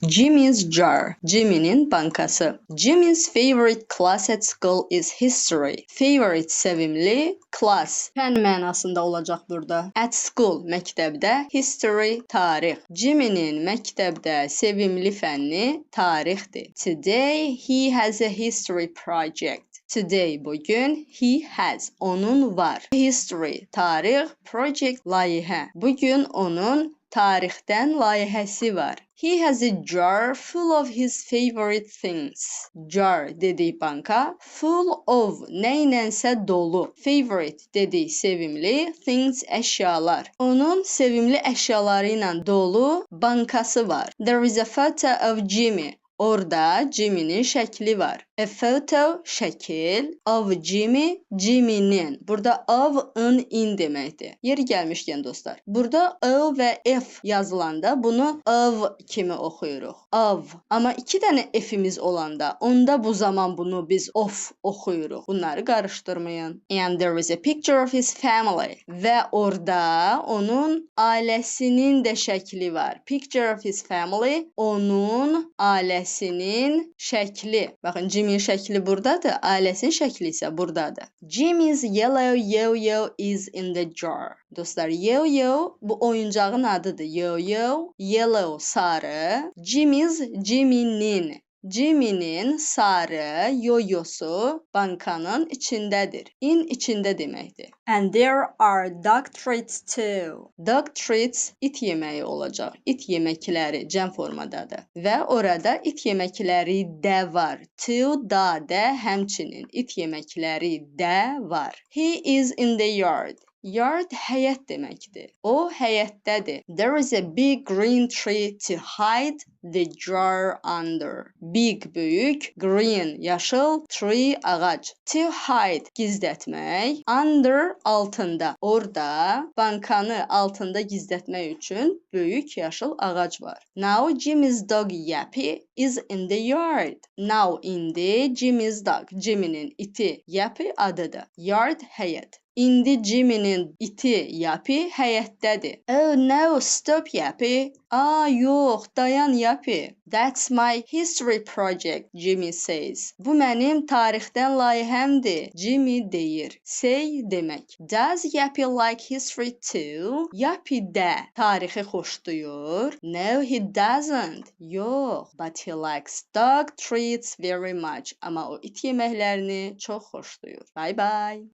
Jimmy's jar. Jimmy'nin bankası. Jimmy's favorite class at school is history. Favorite sevimli, class fən mənasında olacaq burada. At school məktəbdə, history tarix. Jimmy'nin məktəbdə sevimli fənni tarixdir. Today he has a history project. Today bugün, he has onun var. History tarix, project layihə. Bugün onun tarixdən layihəsi var. He has a jar full of his favorite things. Jar dedik banka, full of nəylənsə dolu. Favorite dedik sevimli, things əşyalar. Onun sevimli əşyaları ilə dolu bankası var. There is a photo of Jimmy. Orada Jimmy'nin şəkli var. A photo şəkil, of Jimmy, Jimmy'nin. Burada of, in, in deməkdir. Yeri gəlmişkən dostlar, burada O və F yazılanda bunu of kimi oxuyuruq. Of. Amma iki dənə F-imiz olanda, onda bu zaman bunu biz of oxuyuruq. Bunları qarışdırmayın. And there is a picture of his family. Və orada onun ailəsinin də şəkli var. Picture of his family, onun ailəsinin şəkli. Baxın, Jimmy'nin şəkli buradadır, ailəsinin şəkli isə buradadır. Jimmy's yellow yo-yo is in the jar. Dostlar, yo-yo bu oyuncağın adıdır. Yo-yo, yellow sarı, Jimmy's Jimmy'nin. Jimmy'nin sarı yo-yosu bankanın içindədir. In içində deməkdir. And there are dog treats too. Dog treats it yeməyi olacaq. It yeməkləri cəm formadadır. Və orada it yeməkləri də var. Too da də həmçinin it yeməkləri də var. He is in the yard. Yard həyət deməkdir. O həyətdədir. There is a big green tree to hide the jar under. Big böyük, green yaşıl, tree ağac. To hide gizlətmək, under altında. Orada bankanı altında gizlətmək üçün böyük yaşıl ağac var. Now Jimmy's dog Yappy is in the yard. Now indi Jimmy's dog, Jimmy'nin iti Yappy adıdır. Yard həyət. İndi Jimmy'nin iti Yappy həyətdədir. Oh no, stop Yappy. Aa yox, dayan Yappy. That's my history project, Jimmy says. Bu mənim tarixdən layihəmdir, Jimmy deyir. Say demək. Does Yappy like history too? Yappy də tarixi xoşlayır. No, he doesn't. Yox, but he likes dog treats very much. Amma o it yeməklərini çox xoşlayır. Bye bye.